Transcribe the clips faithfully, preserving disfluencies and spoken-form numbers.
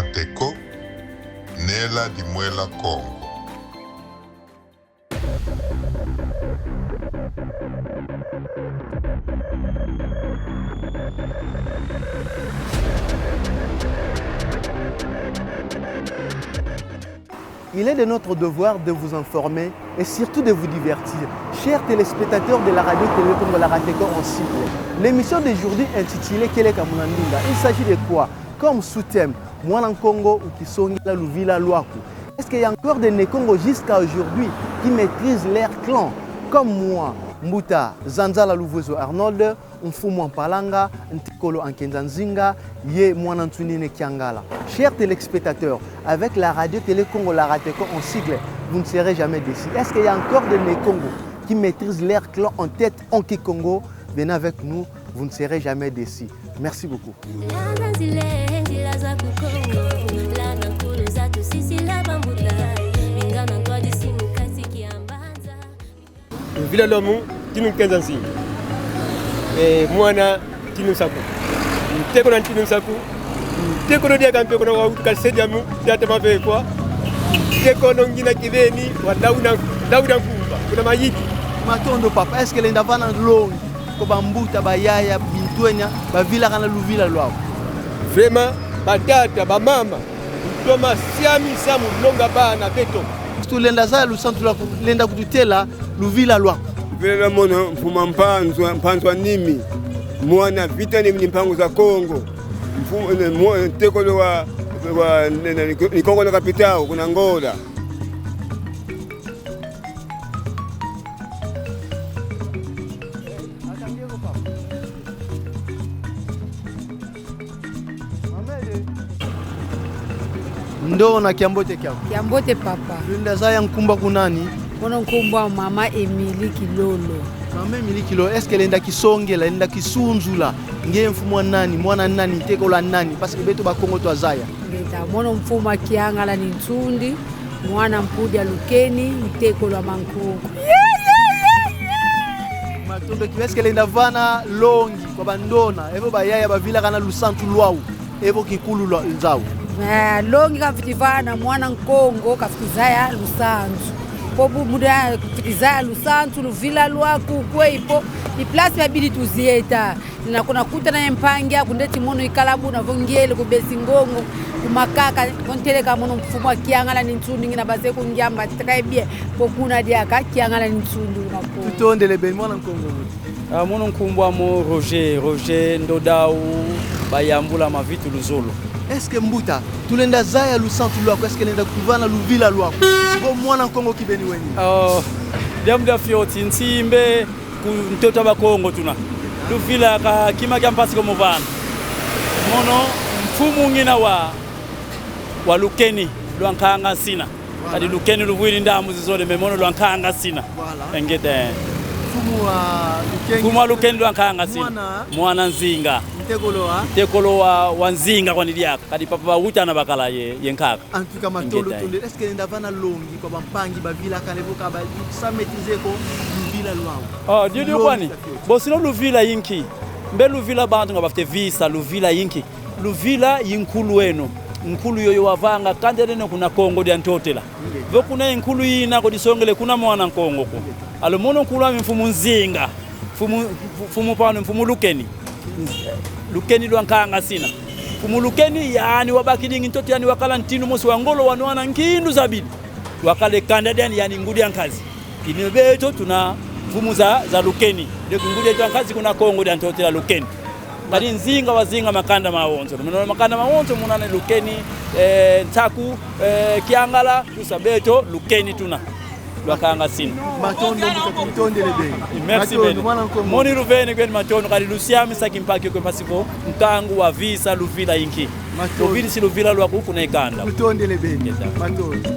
Rateko, nela di mwela Kongo. Il est de notre devoir de vous informer et surtout de vous divertir. Chers téléspectateurs de la radio Télé Kongo, la Rateko en sigle, l'émission d'aujourd'hui intitulée Kieleka muna ndinga, il s'agit de quoi? Comme sous-thème, Mwana Nkongo, ukisongela luvila lwaku. Est-ce qu'il y a encore des Ne Kongo jusqu'à aujourd'hui qui maîtrisent leur clan? Comme moi, Mbuta Zanzala Luvuezo Arnold, mfumu a Mpalanga, ntekolo a Nkenza Nzinga, ye mwana Ntsundine Kiangala. Chers téléspectateurs, avec la radio Télé Kongo, la Rateko en sigle, vous ne serez jamais déçus. Est-ce qu'il y a encore des Ne Kongo qui maîtrisent leur clan en tête en Kikongo? Venez avec nous, vous ne serez jamais déçus. Merci beaucoup. Luvila lwamu Ntinu Nkenza Nzinga. E, mwana Ntinu Nsaku. Ntekolo a Ntinu Nsaku. Ntekolo diaka mpe kuna wawutuka se diamu, tata Mavekwa. Ntekolo ngina kibeni wa Dauda, Dauda Nkumba, kuna Mayidi. Matondo papa, est-ce que lenda vana longi kwa bambuta, bayaya, bintwenya, bavilakana luvila lwau? Vraiment, batata, bamama, toma siamisa mu longa bana beto. Tulenda zaya lusansu lwaku, lenda kututela luvila lwaku. Luvila lwa mono, mfumu a Mpanzu a, Mpanzu a Nimi, mwana Vita Nimi ni Mpangu za Kongo. Mfu-, ne, mwa-, ntekolo wa, wa, ne, ne, ni, ni Kongo na kapitau, kuna Angola. Ndona, kiambote kiaku. Kiambote, papa. Lenda zaya nkumbu aku nani? Mono nkumbu a mama Emily Kilolo. Mama Emily Kilolo, est-ce que lenda kisongela, lenda kisunzula? Nge mfumu a nani, mwana nani, ntekolo a nani? Parce que beto Bakongo twazaya. Ngeta, mono mfumu a Kiangala ni Nsundi, mwana Mpudi a Lukeni, ntekolo a Mankungu. Matondo kiaku, est-ce que lenda vana longi kwa bandona, evo bayaya bavilakana lusansu lwau, evo kinkulu lwa nzau? Eh, longi ka mfwiti vana, mwana Nkongo ka mfwiti zaya lusansu. Po bu muda mfwiti zaya lusansu, luvila lwaku kwe ipo, i place babidi tuzieta. Nina kuna kutana ye mpangi aku ndeti mono ikala buna vo ngiele ku Besi Ngongo, ku Makaka, vo nteleka mono mfumu a Kiangala ni Nsundi ngina baze kungiamba très bien, po kuna diaka Kiangala ni Nsundi una ko. Tutondele beni, mwana Nkongo. Ah, mono nkumbu amo Roger, Roger Ndodau, bayambula Mavitu Luzolo. Est-ce que mbuta, tulenda zaya lusansu lwaku, est-ce que lenda kuvana luvila lwaku? Vo mwana Nkongo kibeni weni. Oh, diambu dia fioti, nsimbe ku ntoto a Bakongo tuna. Luvila ka kima kia mpasi ko mu vana. Mono mfumu ngina wa, wa Lukeni lwa Nkanga Nsina. Voilà. Kadi Lukeni luvwidi ndambu zizole, mais mono lwa Nkanga Nsina. Voilà. Ingeta. Mfumu wa Lukeni. Mfumu wa Lukeni lwa Nkanga Nsina. Mwana. Mwana Nzinga. Ntekolo wa? Ntekolo wa, wa Nzinga kwani diaka. Kadi papa bawutana bakala ye, ye nkaka. En tout cas, matondo. Ingeta. Tondele. Est-ce que lenda vana longi kwa bampangi bavilakana evo ka ba sa maîtriser ko luvila lwau? Oh, dio dio kwani. Longi sa fioti. Bo sino luvila i nki? Mbe luvila bantu nga bafwete visa, luvila i nki? Luvila i nkulu eno. Nkulu yoyo wavanga kanda eno kuna Kongo dia Ntotela. Vo kuna ye nkulu yina ko disongele kuna mwana Nkongo ko. Alors mono nkulu ami mfumu Nzinga. Mfumu, mfumu pano, mfumu Lukeni. Lukeni lwa Nkanga Nsina. Mfumu Lukeni yani wabakidingi ntoto, yani wakala ntinu mosi wa ngolo wa nwana nkindu zabidi. Wakala e kanda diani, yani ngudi a nkazi. Kini beto tuna mfumu za, za Lukeni. Ndio ngudi eto a nkazi kuna Kongo dia Ntotela Lukeni. Kadi Nzinga wazinga makanda mawonso. Muna makanda mawonso muna ne Lukeni, eh, Nsaku, eh, Kiangala, tusa beto Lukeni tuna. Lwa Nkanga Nsina. Matondo, mbuta, tutondele beni. Merci. Matondo, beni. Mwana Nkongo. Moni luvene kwenu matondo, kadi lusiamisa kimpaki kwe mpasi ko, nkangu wavisa luvila i nki. Matondo. Luvidisi luvila lwaku kuna e kanda. Tutondele beni. Ngeta. Matondo.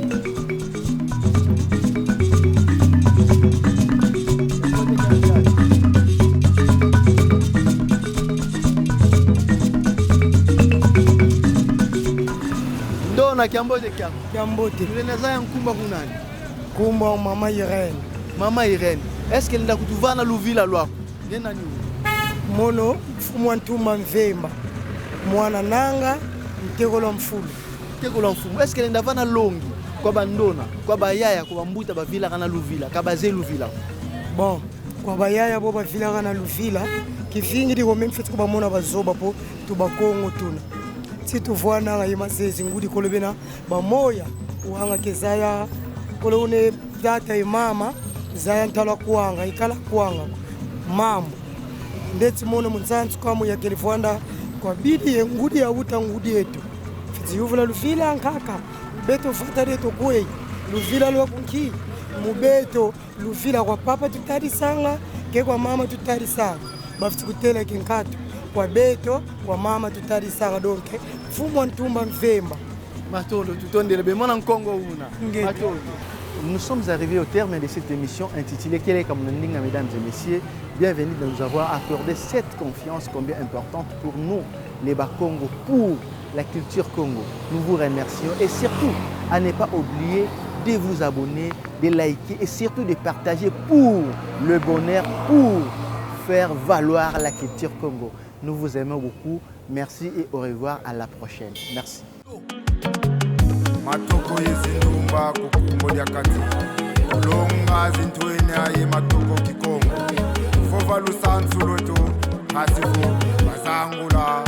Ndona, kiambote kiaku. Kiambote. Tulenda zaya nkumbu aku nani? Nkumbu a mama Irène. Mama Irène, est-ce que lenda kutuvana luvila lwaku? Nge nani wu? Mono mfumu a Ntumba Mvemba, mwana Nanga, ntekolo a Mfulu. Tekolo a mfumu, est-ce que lenda vana longi kwa bandona, kwa bayaya, kwa bambuta bavilaka na luvila, ka bazeye luvila? Bon, kwa bayaya bo bavilaka na luvila, kivingidi ko, même fweti kubamona bazoba po tu Bakongo tuna. Si tuvwananga ye mazizi, ngudi kolo bena bamoya, wanga ke zaya, kolo une tata ye mama, zaya ntalu a kwanga, ikala kwanga. Mambu. Ndeti mono mu nza a nsuka mu yakele vwanda kwa bidi ye ngudi yawuta ngudi eto. Fweti yuvula luvila nkaka, beto vata dieto kwe, luvila lwa ku nki? Mu beto, luvila kwa papa tutadisanga, ke kwa mama tutadisanga. Bafweti kutela ke nkatu, kwa beto, kwa mama tutadisanga. Donc, mfumu a ntumba mvemba. Matondo, tutondele beno, mwana Nkongo una. Ngeta. Matondo. Nous sommes arrivés au terme de cette émission intitulée Kieleka muna ndinga, mesdames et messieurs. Bienvenue de nous avoir accordé cette confiance combien importante pour nous, les Bakongo, pour la culture Kongo. Nous vous remercions et surtout à ne pas oublier de vous abonner, de liker et surtout de partager pour le bonheur, pour faire valoir la culture Kongo. Nous vous aimons beaucoup. Merci et au revoir, à la prochaine. Merci. Matoko ye zindumba ku nkumbu dia kati. Longa zintwenia ye matoko Kikongo. Vova lusansu lweto, kasi vo bazangula